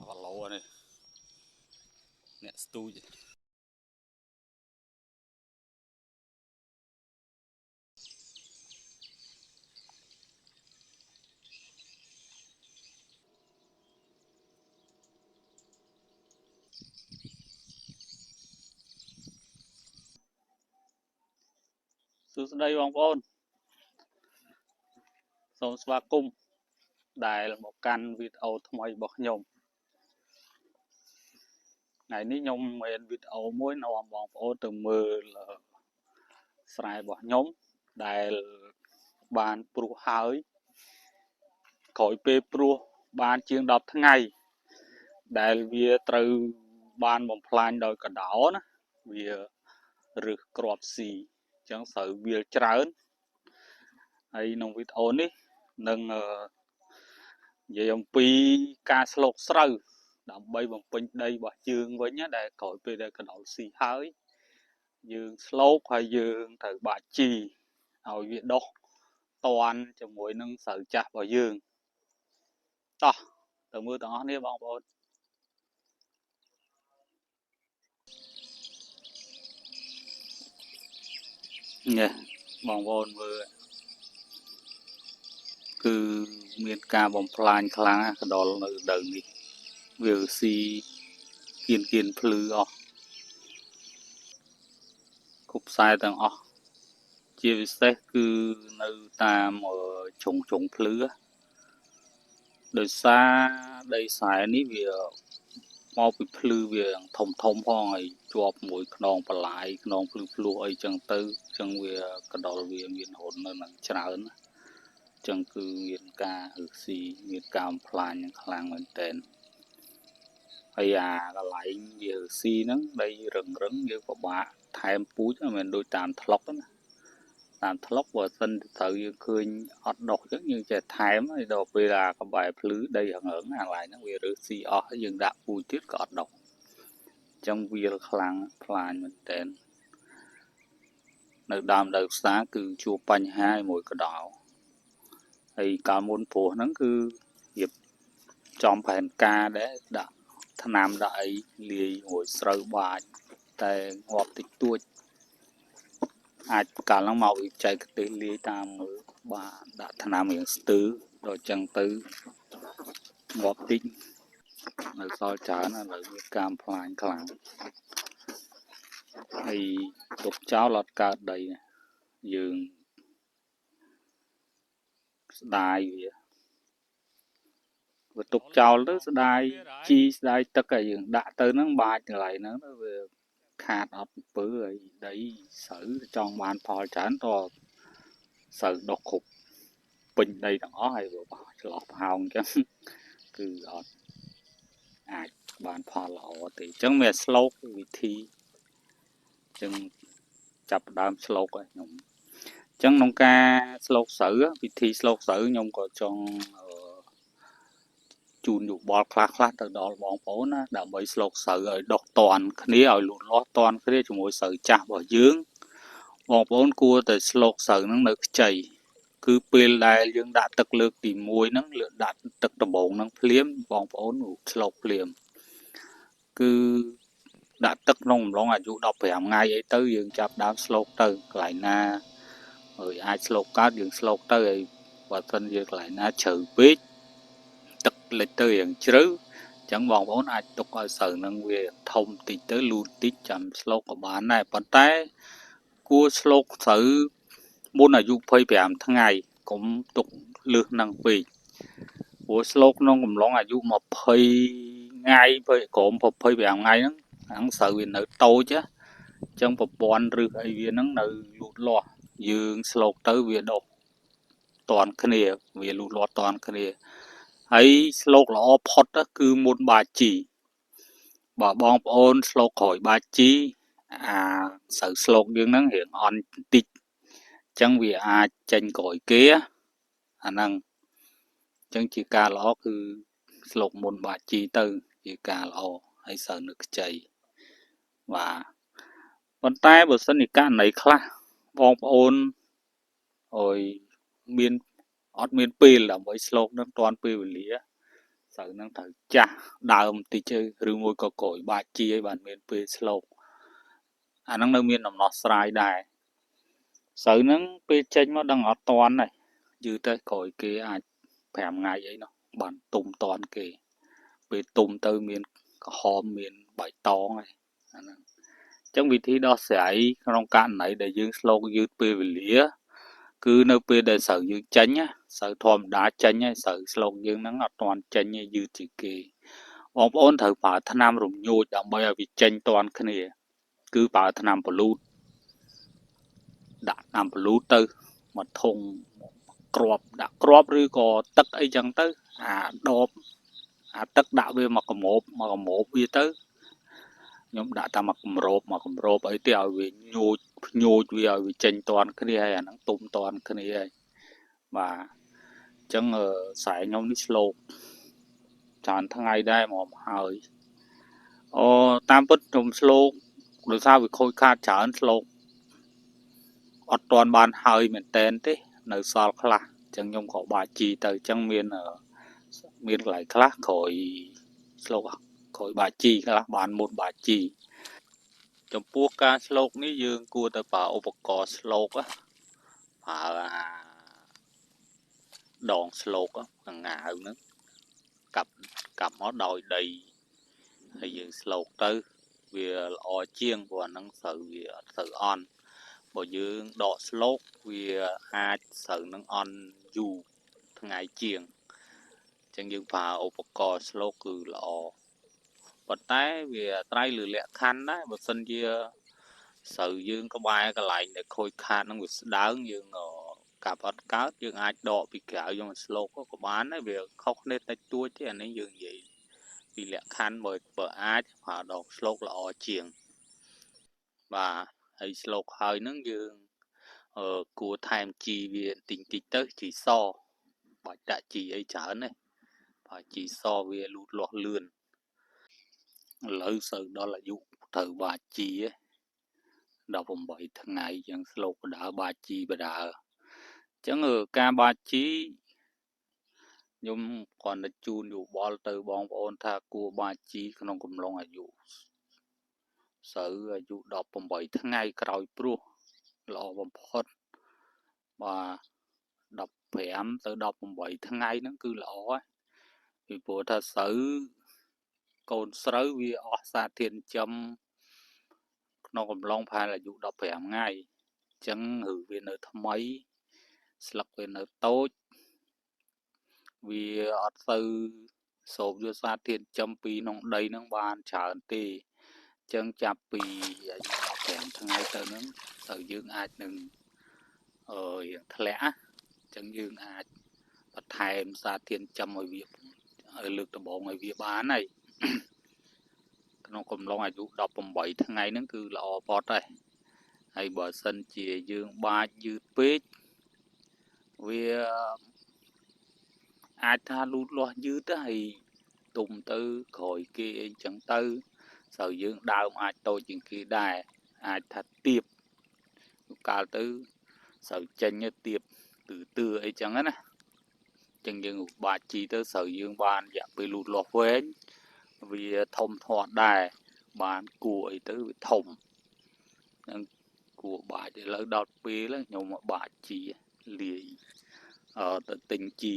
គីឡូនេះអ្នកស្ទូចសួស្តីបងប្អូនសូមស្វាគមន៍ដែលមកកាន់វីដេអូថ្មីរបស់ខ្ញុំថ្ងៃនេះខ្ញុំមានវីដេអូមួយនាំបងប្អូនទៅមើលស្រែរបស់ខ្ញុំដែលបានព្រោះហើយក្រោយពេលព្រោះបានជាង10ថ្ងៃដែលវាត្រូវបានបំផ្លាញដោយកដោណាវារឹសគ្រាប់ស៊ីអញ្ចឹងស្រូវវាលច្រើនហើយក្នុងវីដេអូនេះនឹងនិយាយអំពីការស្លូកស្រូវដើម្បីបំពេញដីរបស់យើងវិញណាដែលក្រោយពេលដែលកណ្ដុរស៊ីហើយយើងស្លូកហើយយើងត្រូវបាក់ជីឲ្យវាដុះតាន់ជាមួយនឹងស្រូវចាស់របស់យើងតោះទៅមើលទាំងអស់គ្នាបងប្អូននេះបងប្អូនមើលគឺមានការបំផ្លាញខ្លាំងណាស់កណ្ដុរនៅរដូវនេះវាស៊ីគៀនគៀនភ្លឺអស់គ្រប់ខ្សែទាំងអស់ជាពិសេសគឺនៅតាមជ្រុងជ្រុងភ្លឺដោយសារដីស្រែនេះវាមកពីភ្លឺវាធំធំផងហើយជាប់មួយខ្នងបន្លាយខ្នងភ្លឺភ្លោះអីចឹងទៅចឹងវាកណ្ដុរវាមានរន្ធនៅនឹងច្រើនណាចឹងគឺមានការរឹសស៊ីមានការបំផ្លាញខ្លាំងមែនទែនហើយអាកន្លែងវារឹសស៊ីហ្នឹងដីរឹងរឹងយើងពិបាកថែមពូជមិនមែនដូចតាមថ្លុកណាតាមថ្លុកបើសិនទៅយើងឃើញអត់ដុះចឹងយើងចេះថែមហើយដល់ពេលអាក្បែរភ្លឺដីរឹងរឹងអាកន្លែងហ្នឹងវារឹសស៊ីអស់ហើយយើងដាក់ពូជទៀតក៏អត់ដុះចឹងវាលខ្លាំងផ្លាញមែនទែននៅដើមដើផ្សារគឺជួបបញ្ហាមួយកដោហើយកាលមុនព្រោះហ្នឹងគឺរៀបចំផែនការដែរដាក់ថ្នាំដាក់អីលាយមួយស្រូវបាចតែងាប់តិចតួចអាចកាលហ្នឹងមកវិច័យកទេសលាយតាមមើលបាទដាក់ថ្នាំរៀងស្ទើដល់ចឹងទៅងាប់តិចនៅសល់ច្រើនឥឡូវមានការផ្លាញខ្លាំងហើយទុកចោលអត់កើតដីយើងស្ដាយវាទុកចោលទៅស្ដាយជីស្ដាយទឹកហើយយើងដាក់ទៅហ្នឹងបាចកន្លែងហ្នឹងទៅវាខាតអត់អំពើហើយដីស្រូវចង់បានផលច្រើនតស្រូវដុះគ្រប់ពេញដីទាំងអស់ហើយវាឆ្លោះប្រហោងអញ្ចឹងគឺអត់អាចបានផលល្អទេអញ្ចឹងមានស្លោកវិធីអញ្ចឹងចាប់ដើមស្លោកហើយខ្ញុំអញ្ចឹងក្នុងការស្លោកស្រូវវិធីស្លោកស្រូវខ្ញុំក៏ចង់ជូនយោបល់ខ្លះខ្លះទៅដល់បងប្អូនណាដើម្បីស្លោកស្រូវឲ្យដុះតាន់គ្នាឲ្យលូតលាស់តាន់គ្នាជាមួយស្រូវចាស់របស់យើងបងប្អូនគួរតែស្លោកស្រូវហ្នឹងនៅខ្ចីគឺពេលដែលយើងដាក់ទឹកលើកទី1ហ្នឹងលើកដាក់ទឹកដំបូងហ្នឹងភ្លាមបងប្អូនស្លោកភ្លាមគឺដាក់ទឹកក្នុងអំឡុងអាយុ15ថ្ងៃអីទៅយើងចាប់ដើមស្លោកទៅកន្លែងណាហើយអាចស្លោកកើតយើងស្លោកទៅហើយបើសិនជាកន្លែងណាជ្រៅពេកទឹកលិចទៅរៀងជ្រៅអញ្ចឹងបងប្អូនអាចទុកឲ្យស្រូវហ្នឹងវាធំតិចទៅលូនតិចចាំស្លោកក៏បានដែរប៉ុន្តែគួរស្លោកស្រូវមុនអាយុ25ថ្ងៃកុំទុកលើសហ្នឹងពេកព្រោះស្លោកក្នុងកំឡុងអាយុ20ថ្ងៃក្រោម25ថ្ងៃហ្នឹងហ្នឹងស្រូវវានៅតូចណាអញ្ចឹងប្រព័ន្ធឫសអីវាហ្នឹងនៅលូតលាស់យើងស្លោកទៅវាដុះតាន់គ្នាវាលូតលាស់តាន់គ្នាហើយស្លោកល្អផុតគឺមុនបាជីបើបងប្អូនស្លោកក្រោយបាជីអាស្រូវស្លោកយើងហ្នឹងរៀងអន់តិចអញ្ចឹងវាអាចចេញក្រោយគេអាហ្នឹងអញ្ចឹងជាការល្អគឺស្លោកមុនបាជីទៅជាការល្អហើយស្រូវនៅខ្ចីបាទប៉ុន្តែបើសិនជាករណីខ្លះបងប្អូនអើយមានអត់មានពេលដើម្បីស្លោកនឹងតាន់ពេលវេលា ស្រូវហ្នឹងត្រូវចាស់ដើមតិចឬមួយក៏ក្រោយបាចជីឲ្យបានមានពេលស្លូកអាហ្នឹងនៅមានដំណោះស្រាយដែរស្រូវហ្នឹងពេលចេញមកដឹងអត់តាន់ដែរយឺតទៅក្រោយគេអាច5ថ្ងៃអីនោះបានទុំតាន់គេពេលទុំទៅមានក្រហមមានបៃតងហើយអាហ្នឹងអញ្ចឹងវិធីដោះស្រាយក្នុងករណីដែលយើងស្លូកយឺតពេលវេលាគឺនៅពេលដែលស្រូវយើងចេញស្រូវធម្មតាចេញហើយស្រូវស្លូកយើងហ្នឹងអត់ទាន់ចេញទេយឺតជាងគេបងប្អូនត្រូវប្រើថ្នាំរំញោចដើម្បីឲ្យវាចេញទាន់គ្នាគឺប្រើថ្នាំបលូតដាក់ថ្នាំបលូតទៅមួយធុងគ្រាប់ដាក់គ្រាប់ឬក៏ទឹកអីចឹងទៅអាដបអាទឹកដាក់វាមកកម្របមកកម្របវាទៅខ្ញុំដាក់តាមមកកម្របមកកម្របអីទេឲ្យវាញោចភ្ញោចវាឲ្យវាចេញតាន់គ្នាហើយអាហ្នឹងទុំតាន់គ្នាហើយបាទអញ្ចឹងស្រែខ្ញុំនេះស្លូកច្រើនថ្ងៃដែរមកហើយអូតាមពិតខ្ញុំស្លូកដោយសារវាខូចខាតច្រើនស្លូកអត់ទាន់បានហើយមែនតែនទេនៅសល់ខ្លះអញ្ចឹងខ្ញុំក៏បាជីទៅអញ្ចឹងមានកន្លែងខ្លះក្រោយស្លូកក្រោយបាជីខ្លះបានមុនបាជីចំពោះការស្លូកនេះយើងគួរតែប្រើឧបករណ៍ស្លូកប្រើអាដងស្លូកកងាវហ្នឹងកាប់មកដោយដីហើយយើងស្លូកទៅវាល្អជាងព្រោះអាហ្នឹងស្រូវវាអត់សូវអន់បើយើងដកស្លូកវាអាចស្រូវនឹងអន់យូរថ្ងៃជាងអញ្ចឹងយើងប្រើឧបករណ៍ស្លូកគឺល្អប៉ុន្តែវាត្រៃលើលក្ខខណ្ឌដែរបើសិនជាស្រូវយើងក្បែរកន្លែងដែលខូចខាតហ្នឹងវាស្ដើងយើងកាប់អត់កើតយើងអាចដកពីក្រៅយកមកស្លូកក៏បានដែរវាខុសគ្នាតិចតួចទេអានេះយើងនិយាយពីលក្ខខណ្ឌបើអាចប្រើដកស្លូកល្អជាងបាទហើយស្លូកហើយហ្នឹងយើងគួរថែមជីវាតិចតិចទៅជីសបាច់ដាក់ជីអីច្រើនទេបើជីសវាលូតលាស់លឿនឥឡូវសូវដល់អាយុត្រូវបាជី18ថ្ងៃចឹងស្លូកបដើបាជីបដើអញ្ចឹងការបាជីខ្ញុំគ្រាន់តែជូនយោបល់ទៅបងប្អូនថាគួរបាជីក្នុងកំឡុងអាយុស្រូវអាយុ18ថ្ងៃក្រោយព្រោះល្អបំផុតបាទ15ទៅ18ថ្ងៃហ្នឹងគឺល្អហើយពីព្រោះថាស្រូវកូនស្រូវវាអស់សារធាតុចិញ្ចឹមក្នុងកំឡុងប្រហែលអាយុ15ថ្ងៃអញ្ចឹងឬវានៅថ្មីស្លឹកវានៅតូចវាអត់ទៅស្រូបយកសារធាតុចិញ្ចឹមពីក្នុងដីហ្នឹងបានច្រើនទេអញ្ចឹងចាប់ពីអាយុ15ថ្ងៃទៅហ្នឹងទៅយើងអាចនឹងរៀងធ្លាក់អញ្ចឹងយើងអាចបន្ថែមសារធាតុចិញ្ចឹមឲ្យវាឲ្យលើកដំបូងឲ្យវាបានហើយក្នុងកំឡុងអាយុ18ថ្ងៃហ្នឹងគឺល្អផុតហើយហើយបើសិនជាយើងបាចយឺតពេកវាអាចថាលូតលាស់យឺតហើយទុំទៅក្រោយគេអីចឹងទៅស្រូវយើងដើមអាចតូចជាងគេដែរអាចថាទៀបកាលទៅស្រូវចេញទៀបទឿអីចឹងណាចឹងយើងបាចជីទៅស្រូវយើងបានរយៈពេលលូតលាស់វែងវាធំធាត់ដែរបានគួរអីទៅវាធំនឹងគួរបាចឥឡូវដល់ពេលខ្ញុំមកបាចជីលាយទៅទិញជី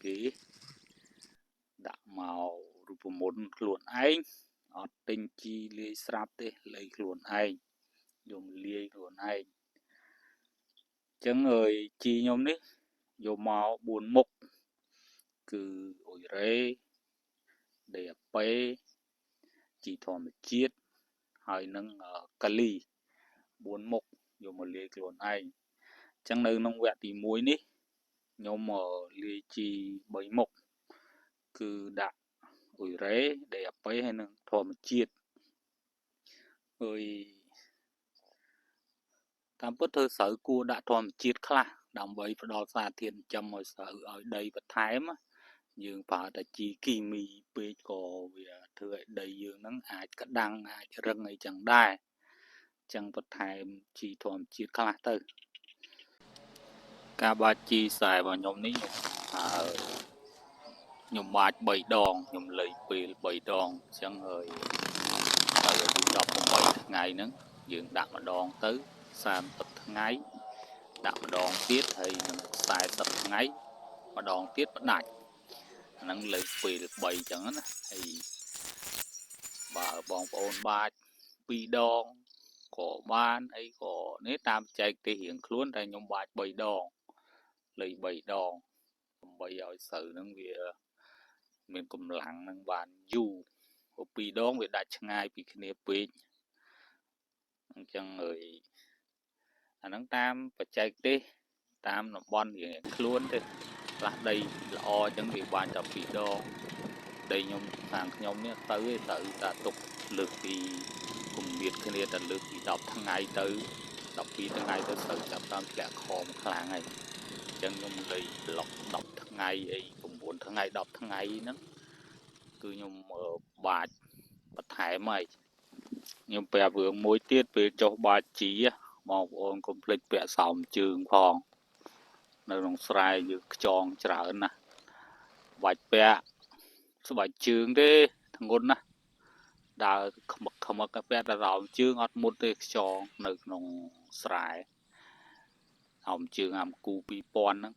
គេដាក់មករូបមន្តខ្លួនឯងអត់ទិញជីលាយស្រាប់ទេលាយខ្លួនឯងខ្ញុំលាយខ្លួនឯងចឹងអើយជីខ្ញុំនេះយកមក4មុខគឺអ៊ុយរ៉េ DAP ជីធម្មជាតិហើយនឹងកាលី4មុខយកមកលាយខ្លួនឯងអញ្ចឹងនៅក្នុងវគ្គទី1នេះខ្ញុំលាយជី3មុខគឺដាក់អ៊ុយរ៉េ DAP ហើយនឹងធម្មជាតិហើយតាមពិតធ្វើស្រូវគួរដាក់ធម្មជាតិខ្លះដើម្បីផ្ដល់សារធាតុចិញ្ចឹមឲ្យស្រូវឲ្យដីបន្ថែមយើងប្រើតែជីគីមីពេកក៏វាធ្វើឲ្យដីយើងហ្នឹងអាចក្តាំងអាចរឹងអីចឹងដែរចឹងបន្ថែមជីធម្មជាតិខ្លះទៅការបាចជីខ្សែរបស់ខ្ញុំនេះខ្ញុំប្រើ ខ្ញុំបាច3ដងខ្ញុំលៃពេល3ដងអញ្ចឹងហើយដល់អាយុ18ថ្ងៃហ្នឹងយើងដាក់ម្ដងទៅ30ថ្ងៃដាក់ម្ដងទៀតហើយនឹង40ថ្ងៃម្ដងទៀតផ្ដាច់អាហ្នឹងលើកពេល3អញ្ចឹងណាហើយបើបងប្អូនបាច2ដងក៏បានអីក៏នេះតាមចែកទេសរៀងខ្លួនតែខ្ញុំបាច3ដងលៃ3ដងដើម្បីឲ្យស្រូវហ្នឹងវាមានកម្លាំងនឹងបានយូរព្រោះ2ដងវាដាច់ឆ្ងាយពីគ្នាពេកអញ្ចឹងហើយអាហ្នឹងតាមបច្ចេកទេសតាមតំបន់រៀងខ្លួនទេខ្លះដីល្អអញ្ចឹងវាបាចតែ2ដងដីខ្ញុំខាងខ្ញុំនេះទៅទេត្រូវតែទុកលើសពីគម្លាតគ្នាតែលើសពី10ថ្ងៃទៅ12ថ្ងៃទៅត្រូវចាប់តាមធ្លាក់ខំខ្លាំងហើយអញ្ចឹងខ្ញុំលៃប្លុក10ថ្ងៃអី9ថ្ងៃ10ថ្ងៃហ្នឹងគឺខ្ញុំបាចបន្ថែមហើយខ្ញុំប្រាប់រឿងមួយទៀតពេលចុះបាចជីបងប្អូនកុំភ្លេចពាក់ស្រោមជើងផងនៅក្នុងស្រែយើងខ្ចងច្រើនណាស់បាច់ពាក់ស្បែកជើងទេធ្ងន់ណាស់ដើរខ្មឹកខ្មឹកពាក់តែរោមជើងអត់មុតទេខ្យងនៅក្នុងស្រែអោមជើងអាមគូ2000ហ្នឹង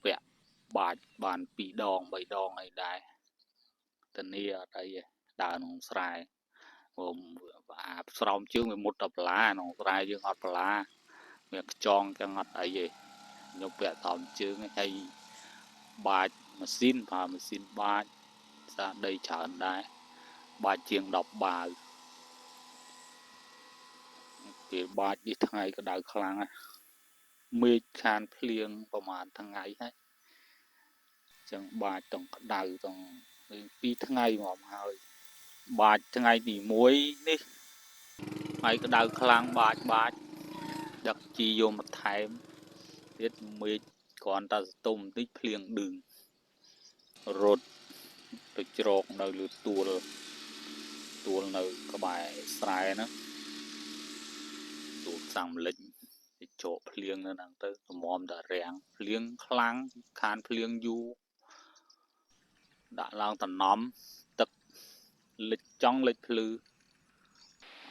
ពាក់បាចបាន2ដង3ដងអីដែរធានាអត់អីទេដើរក្នុងស្រែអាស្រោមជើងវាមុតតែបន្លាក្នុងស្រែយើងអត់បន្លាវាខ្ចងចឹងអត់អីទេខ្ញុំពាក់ស្រោមជើងហើយបាចម៉ាស៊ីនប្រើម៉ាស៊ីនបាចសាដីច្រើនដែរបាចជាង10បាវពេលបាចនេះថ្ងៃក្តៅខ្លាំងណាស់មេឃខានភ្លៀងប្រហែលថ្ងៃហើយចឹងបាចតង់ក្តៅតង់2ថ្ងៃមកហើយបាចថ្ងៃទី1នេះថ្ងៃក្តៅខ្លាំងបាចដឹកជីយកមកថែមទៀតមេឃគ្រាន់តែស្ទុំបន្តិចភ្លៀងឌឺងរត់ទៅជ្រកនៅលើទួលនៅក្បែរស្រែហ្នឹងទួលសាំលិចទៅជកភ្លៀងនៅហ្នឹងទៅតម្រាំតែរាំងភ្លៀងខ្លាំងខានភ្លៀងយូរដាក់ឡើងតំណំទឹកលិចចង់លិចភ្លឺ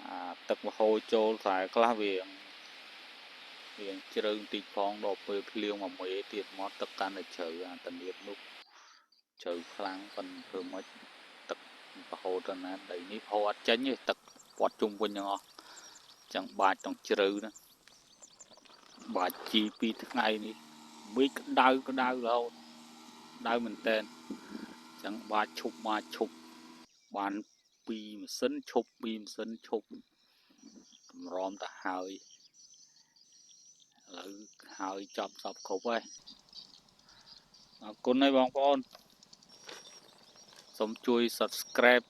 អាទឹកម្ហូរចូលស្រែខ្លះវាជ្រៅបន្តិចផងដល់ពេលភ្លៀងមួយមេទៀតមកទឹកកាន់តែជ្រៅអាតនៀបនោះជ្រៅខ្លាំងប៉ុន្តែធ្វើម៉េចទឹករហូតទៅណាដីនេះហូរអត់ចេញទេទឹកព័ទ្ធជុំវិញទាំងអស់ចឹងបាចតង់ជ្រៅណាបាចជី2ថ្ងៃនេះមេឃក្តៅក្តៅរហូតក្តៅមែនតែនចឹងបាចឈប់មកឈប់បាន2ម៉ាស៊ីនឈប់2ម៉ាស៊ីនឈប់តម្រាំទៅហើយឥឡូវហើយចប់សពគ្រប់ហើយអរគុណហើយបងប្អូនសូមជួយ Subscribe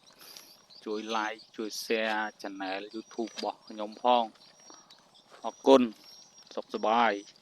ជួយ Like ជួយ Share Channel YouTube របស់ខ្ញុំផងអរគុណសុខសប្បាយ។